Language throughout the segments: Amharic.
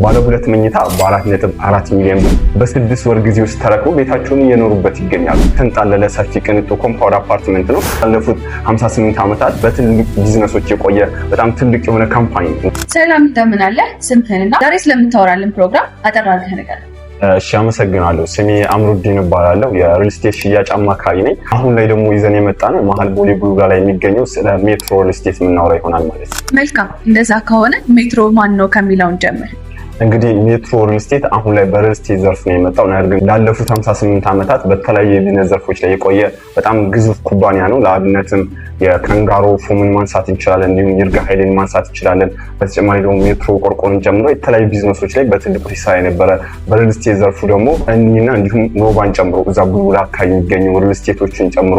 ባለ ሁለት መኝታ በ4.4 ሚሊዮን ብር በ6 ወር ጊዜ ውስጥ ተረክበው ቤታቸውን እየኖሩበት ይገኛሉ። ተንጣለለ ሰፊ ቅንጡ compound አፓርትመንት ነው። ባለፉት 58 ዓመታት በትልቅ ቢዝነሶች የቆየ በጣም ትልቅ የሆነ company ነው። ሰላም፣ እንደምን አለ? ስምህንና ዛሬ ስለምታወራልን ፕሮግራም አጠር አድርገህ ንገረን። እሺ፣ አመሰግናለሁ። ስሜ አምሩዲን እባላለሁ። የ real estate ሽያጭ አማካሪ ነኝ። አሁን ላይ ደግሞ ይዘን የመጣነው መሀል ቦሌ ቡልቡላ ላይ የሚገኘው ስለ ሜትሮ real estate የምናወራ ይሆናል ማለት ነው። መልካም፣ እንደዛ ከሆነ ሜትሮ ማን ነው ከሚለውን ጀምር። እንግዲህ ሜትሮ real estate አሁን ላይ በ real estate ዘርፍ ነው የመጣው። ነገር ግን ላለፉት 58 ዓመታት በተለያዩ የቢዝነስ ዘርፎች ላይ የቆየ በጣም ግዙፍ ኩባንያ ነው። ለአብነትም የካንጋሮ ፎምን ማንሳት እንችላለን፣ እንዲሁም ይርጋ ኃይሌን ማንሳት እንችላለን። በተጨማሪ ደግሞ ሜትሮ ቆርቆሮን ጨምሮ የተለያዩ ቢዝነሶች ላይ በትልቁ ሲሰራ የነበረ፣ በ real estate ዘርፉ ደግሞ እኒና እንዲሁም ኖቫን ጨምሮ እዛ ቡልቡላ አካባቢ የሚገኙ real estate ኦችን ጨምሮ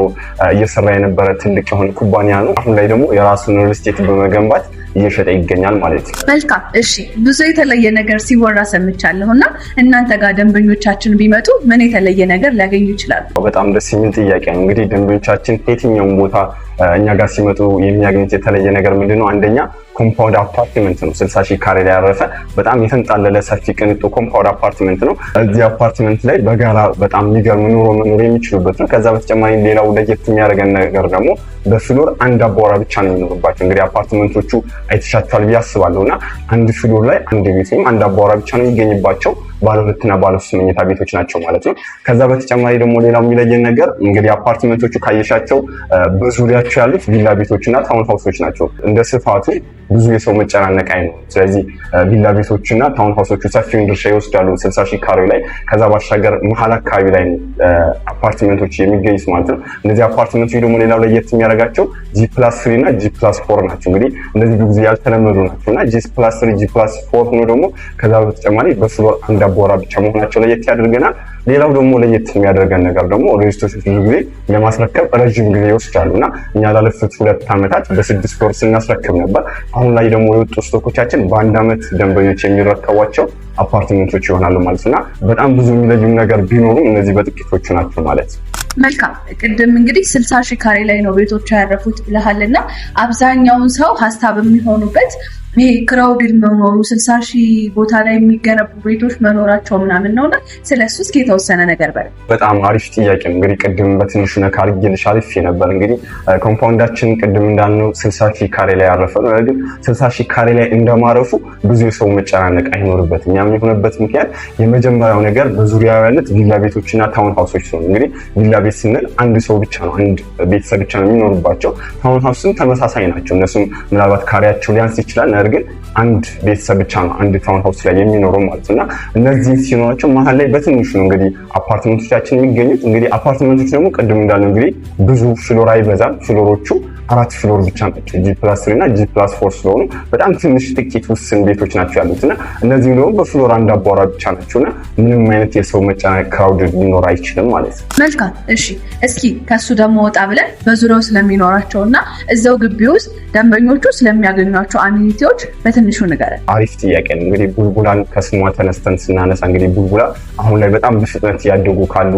እየሰራ የነበረ ትልቅ የሆነ ኩባንያ ነው። አሁን ላይ ደግሞ የራሱን real estate በመገንባት እየሸጠ ይገኛል ማለት ነው። መልካም፣ እሺ። ብዙ የተለየ ነገር ሲወራ ሰምቻለሁ እና እናንተ ጋር ደንበኞቻችን ቢመጡ ምን የተለየ ነገር ሊያገኙ ይችላሉ? በጣም ደስ የሚል ጥያቄ ነው። እንግዲህ ደንበኞቻችን ከየትኛውም ቦታ እኛ ጋር ሲመጡ የሚያገኙት የተለየ ነገር ምንድን ነው? አንደኛ compound አፓርትመንት ነው። 60 ሺህ ካሬ ላይ ያረፈ በጣም የተንጣለለ ሰፊ ቅንጡ compound አፓርትመንት ነው። እዚህ አፓርትመንት ላይ በጋራ በጣም የሚገርም ኑሮ መኖር የሚችሉበት ነው። ከዛ በተጨማሪ ሌላው ለየት የሚያደርገን ነገር ደግሞ በ floor አንድ አባወራ ብቻ ነው የሚኖርባቸው። እንግዲህ አፓርትመንቶቹ አይተሻቸዋል ብዬ አስባለሁ እና አንድ floor ላይ አንድ ቤት ወይም አንድ አባወራ ብቻ ነው የሚገኝባቸው። ባለ ሁለትና ባለ ሶስት መኝታ ቤቶች ናቸው ማለት ነው። ከዛ በተጨማሪ ደግሞ ሌላው የሚለየን ነገር እንግዲህ አፓርትመንቶቹ ካየሻቸው በዙሪያቸው ያሉት ቪላ ቤቶችና town house ኦች ናቸው። እንደ ስፋቱ ብዙ የሰው መጨናነቅ አይኖርም። ስለዚህ ቪላ ቤቶችና town house ኦቹ ሰፊውን ድርሻ ይወስዳሉ 60 ሺህ ካሬው ላይ። ከዛ ባሻገር መሀል አካባቢ ላይ አፓርትመንቶች የሚገኙት ማለት ነው። እነዚህ አፓርትመንቶች ደግሞ ሌላው ለየት የሚያደርጋቸው G+3 እና G+4 ናቸው። እንግዲህ እነዚህ ብዙ ጊዜ ያልተለመዱ ናቸው እና G+3፣ G+4 ሆኖ ደግሞ ከዛ በተጨማሪ በ floor አንድ አባወራ ብቻ መሆናቸው ለየት ያደርገናል። ሌላው ደግሞ ለየት የሚያደርገን ነገር ደግሞ real estate ኦች ብዙ ጊዜ ለማስረከብ ረዥም ጊዜ ይወስዳሉ እና እኛ ላለፉት 2 ዓመታት በ6 ወር ስናስረክብ ነበር። አሁን ላይ ደግሞ የወጡ stock ኦቻችን በአንድ ዓመት ደንበኞች የሚረከቧቸው አፓርትመንቶች ይሆናሉ ማለት እና በጣም ብዙ የሚለዩ ነገር ቢኖሩም እነዚህ በጥቂቶቹ ናቸው ማለት ነው። መልካም፣ ቅድም እንግዲህ 60 ሺህ ካሬ ላይ ነው ቤቶቹ ያረፉት ብለሃል እና አብዛኛውን ሰው ሀሳብ የሚሆኑበት ይሄ crowded መኖሩ፣ 60 ሺህ ቦታ ላይ የሚገነቡ ቤቶች መኖራቸው ምናምን ነውና ስለ እሱ እስኪ የተወሰነ ነገር በል። በጣም አሪፍ ጥያቄ ነው። እንግዲህ ቅድም በትንሹ ነካ አድርጌልሽ አልፌ ነበር። እንግዲህ compound ኣችን ቅድም እንዳልነው 60 ሺህ ካሬ ላይ ያረፈ ነው። ነገር ግን 60 ሺህ ካሬ ላይ እንደማረፉ ብዙ የሰው መጨናነቅ አይኖርበትም። ያም የሆነበት ምክንያት የመጀመሪያው ነገር በዙሪያው ያሉት ቪላ ቤቶችና town house ኦች ሲሆኑ፣ እንግዲህ ቪላ ቤት ስንል አንድ ሰው ብቻ ነው፣ አንድ ቤተሰብ ብቻ ነው የሚኖሩባቸው። Town house ም ተመሳሳይ ናቸው። እነሱም ምናልባት ካሬያቸው ሊያንስ ይችላል። ነገር ግን አንድ ቤተሰብ ብቻ ነው አንድ town house ላይ የሚኖረው ማለት ነው። እና እነዚህ ሲኖራቸው መሀል ላይ በትንሹ ነው እንግዲህ አፓርትመንቶቻችን የሚገኙት። እንግዲህ አፓርትመንቶች ደግሞ ቅድም እንዳልነው እንግዲህ ብዙ floor አይበዛም። Floor ኦቹ አራት floor ብቻ ናቸው። G+3 እና G+4 ስለሆኑ በጣም ትንሽ ጥቂት ውስን ቤቶች ናቸው ያሉት እና እነዚህም ደግሞ በ floor አንድ አባወራ ብቻ ናቸው እና ምንም አይነት የሰው መጨናነቅ፣ crowd ሊኖር አይችልም ማለት ነው። መልካም፣ እሺ። እስኪ ከሱ ደግሞ ወጣ ብለን በዙሪያው ስለሚኖራቸው እና እዛው ግቢ ውስጥ ደንበኞቹ ስለሚያገኟቸው amenity ዎች በትንሹ ንገረን። አሪፍ ጥያቄ ነው። እንግዲህ ቡልቡላን ከስሟ ተነስተን ስናነሳ እንግዲህ ቡልቡላ አሁን ላይ በጣም በፍጥነት እያደጉ ካሉ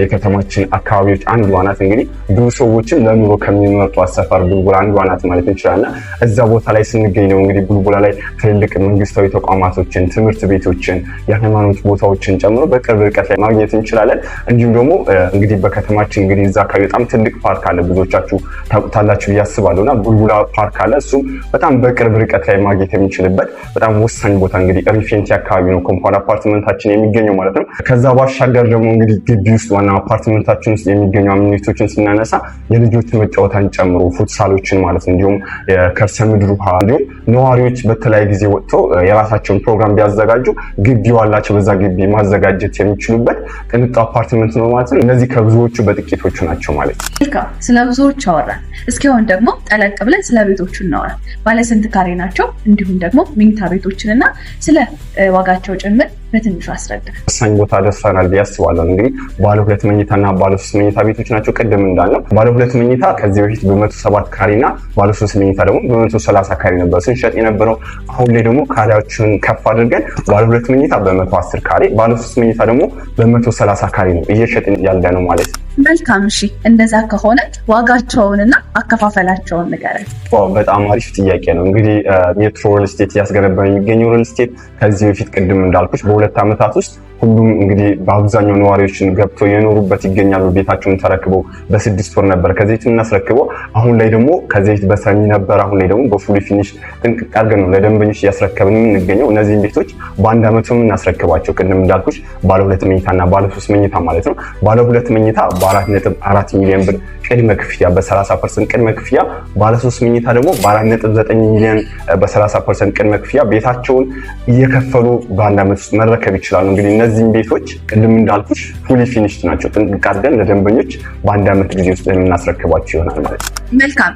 የከተማችን አካባቢዎች አንዷ ናት። እንግዲህ ብዙ ሰዎችም ለኑሮ ከሚመርጧት ሰፈር ቡልቡላ አንዷ ናት ማለት እንችላለን። እዛ ቦታ ላይ ስንገኝ ነው እንግዲህ ቡልቡላ ላይ ትልልቅ መንግስታዊ ተቋማቶችን፣ ትምህርት ቤቶችን፣ የሃይማኖት ቦታዎችን ጨምሮ በቅርብ ርቀት ላይ ማግኘት እንችላለን። እንዲሁም ደግሞ እንግዲህ በከተማችን እንግዲህ እዛ አካባቢ በጣም ትልቅ ፓርክ አለ። ብዙዎቻችሁ ታውቁታላችሁ ብዬ አስባለሁ እና ቡልቡላ ፓርክ አለ። እሱም በጣም በቅርብ ርቀት ላይ ማግኘት የሚችልበት በጣም ወሳኝ ቦታ እንግዲህ ሪፌንቲ አካባቢ ነው compound አፓርትመንታችን የሚገኘው ማለት ነው። ከዛ ባሻገር ደግሞ እንግዲህ ግቢ ውስጥ ዋና አፓርትመንታችን ውስጥ የሚገኙ amenity ዎችን ስናነሳ የልጆች መጫወታን ጨምሮ futsal ኦችን ማለት ነው፣ እንዲሁም የከርሰ ምድር ውሃ፣ እንዲሁም ነዋሪዎች በተለያየ ጊዜ ወጥተው የራሳቸውን ፕሮግራም ቢያዘጋጁ ግቢው አላቸው፣ በዛ ግቢ ማዘጋጀት የሚችሉበት ቅንጡ አፓርትመንት ነው ማለት ነው። እነዚህ ከብዙዎቹ በጥቂቶቹ ናቸው ማለት ነው። መልካም፣ ስለ ብዙዎቹ አወራን። እስኪ አሁን ደግሞ ጠለቅ ብለን ስለ ቤቶቹ እናወራ። ባለ ስንት ካሬ ናቸው? እንዲሁም ደግሞ መኝታ ቤቶችን እና ስለ ዋጋቸው ጭምር በትንሹ አስረዳ። ወሳኝ ቦታ ደርሰናል ብዬ አስባለሁ። እንግዲህ ባለ ሁለት መኝታና ባለ ሶስት መኝታ ቤቶች ናቸው። ቅድም እንዳልነው ባለ ሁለት መኝታ ከዚህ በፊት በመቶ በ107 ካሬ እና ባለ 3 መኝታ ደግሞ በ130 ካሬ ነበር ስንሸጥ የነበረው። አሁን ላይ ደግሞ ካሬዎችን ከፍ አድርገን ባለ 2 መኝታ በ110 ካሬ፣ ባለ 3 መኝታ ደግሞ በ130 ካሬ ነው እየሸጥን ያለ ነው ማለት ነው። መልካም። እሺ፣ እንደዛ ከሆነ ዋጋቸውንና አከፋፈላቸውን ንገረን። በጣም አሪፍ ጥያቄ ነው። እንግዲህ ሜትሮ ሪል ስቴት እያስገነባ የሚገኘው ሪል ስቴት ከዚህ በፊት ቅድም እንዳልኩሽ በ2 ዓመታት ውስጥ ሁሉም እንግዲህ በአብዛኛው ነዋሪዎችን ገብተው የኖሩበት ይገኛሉ። ቤታቸውን ተረክበው በ6 ወር ነበር ከዚህ እናስረክበው። አሁን ላይ ደግሞ ከዚህ በ semi ነበር፣ አሁን ላይ ደግሞ በ fully finish ጥንቅቅ አድርገን ነው ለደንበኞች እያስረከብን የምንገኘው። እነዚህን ቤቶች በአንድ ዓመቱ የምናስረክባቸው ቅድም እንዳልኩሽ ባለ 2 መኝታና ባለ 3 መኝታ ማለት ነው። ባለ 2 መኝታ በ4.4 ሚሊዮን ብር ቅድመ ክፍያ በ30% ቅድመ ክፍያ፣ ባለ 3 መኝታ ደግሞ በ4.9 ሚሊዮን በ30% ቅድመ ክፍያ ቤታቸውን እየከፈሉ በአንድ ዓመት ውስጥ መረከብ ይችላሉ። እንግዲህ እነዚህም ቤቶች ቅድም እንዳልኩሽ fully finished ናቸው። ጥንቅቅ አድርገን ለደንበኞች በአንድ ዓመት ጊዜ ውስጥ የምናስረክባቸው ይሆናል ማለት ነው። መልካም።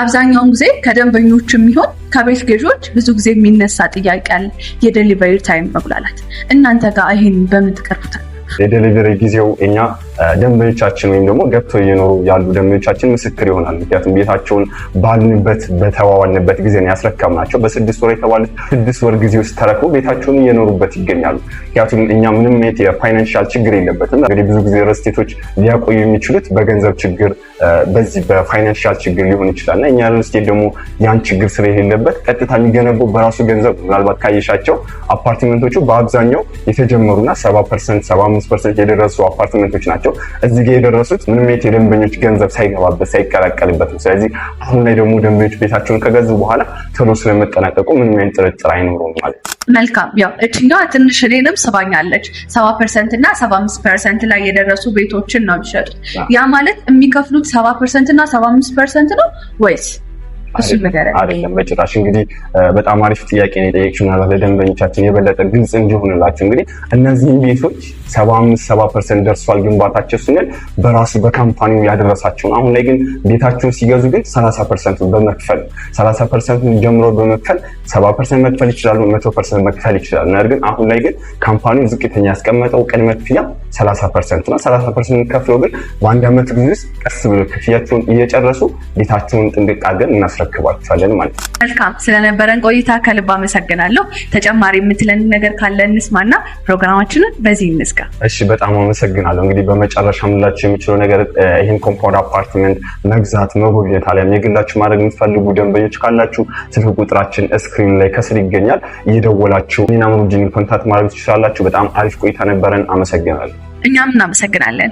አብዛኛውን ጊዜ ከደንበኞች የሚሆን ከቤት ገዢዎች ብዙ ጊዜ የሚነሳ ጥያቄ አለ፣ የ delivery time መጉላላት። እናንተ ጋር ይሄን በምን ትቀርፉታል? የ delivery ጊዜው እኛ ደንበኞቻችን ወይም ደግሞ ገብተው እየኖሩ ያሉ ደንበኞቻችን ምስክር ይሆናል። ምክንያቱም ቤታቸውን ባልንበት በተዋዋልንበት ጊዜ ነው ያስረከብናቸው። በ6 ወር የተባሉት 6 ወር ጊዜ ውስጥ ተረክበው ቤታቸውን እየኖሩበት ይገኛሉ። ምክንያቱም እኛ ምንም አይነት የ financial ችግር የለበትም። እንግዲህ ብዙ ጊዜ ሪል ስቴቶች ሊያቆዩ የሚችሉት በገንዘብ ችግር፣ በዚህ በ financial ችግር ሊሆን ይችላል እና እኛ ሪል ስቴት ደግሞ ያን ችግር ስለሌለበት ቀጥታ የሚገነባው በራሱ ገንዘብ። ምናልባት ካየሻቸው አፓርትመንቶቹ በአብዛኛው የተጀመሩና 70% 75% የደረሱ አፓርትመንቶች ናቸው። እዚህ ጋር የደረሱት ምንም አይነት የደንበኞች ገንዘብ ሳይገባበት ሳይቀላቀልበት ነው። ስለዚህ አሁን ላይ ደግሞ ደንበኞች ቤታቸውን ከገዙ በኋላ ቶሎ ስለመጠናቀቁ ምንም አይነት ጥርጥር አይኖረውም ማለት ነው። መልካም። ያው እችኛዋ ትንሽ እኔንም ስባኛለች። 70% እና 75% ላይ የደረሱ ቤቶችን ነው የሚሸጡት። ያ ማለት የሚከፍሉት 70% እና 75% ነው ወይስ? አይደለም በጭራሽ። እንግዲህ በጣም አሪፍ ጥያቄ ነው የጠየቅሽው። ምናልባት ለደንበኞቻችን የበለጠ ግልጽ እንዲሆንላቸው እንግዲህ እነዚህን ቤቶች 75 70% ደርሷል ግንባታቸው ስንል በራሱ በ company ው ያደረሳቸውን። አሁን ላይ ግን ቤታቸውን ሲገዙ ግን 30% በመክፈል 30% ጀምሮ በመክፈል 70% መክፈል ይችላሉ፣ 100% መክፈል ይችላሉ። ነገር ግን አሁን ላይ ግን company ው ዝቅተኛ ያስቀመጠው ቅድመ ክፍያ 30% ነው። 30% ከፍለው ግን በአንድ ዓመት ጊዜ ውስጥ ቀስ ብሎ ክፍያቸውን እየጨረሱ ቤታቸውን ጥንቅቅ አድርገን እናስረክባቸዋለን ማለት ነው። መልካም። ስለነበረን ቆይታ ከልብ አመሰግናለሁ። ተጨማሪ የምትለን ነገር ካለ እንስማና ፕሮግራማችንን በዚህ እንዝጋ። እሺ፣ በጣም አመሰግናለሁ። እንግዲህ በመጨረሻ ምላችሁ የምችለው ነገር ይህን compound አፓርትመንት መግዛት መጎብኘት አሊያም የግላችሁ ማድረግ የምትፈልጉ ደንበኞች ካላችሁ ስልክ ቁጥራችን screen ላይ ከስር ይገኛል። እየደወላችሁ እኔና ሙሉዲንን contact ማድረግ ትችላላችሁ። በጣም አሪፍ ቆይታ ነበረን። አመሰግናለሁ። እኛም እናመሰግናለን።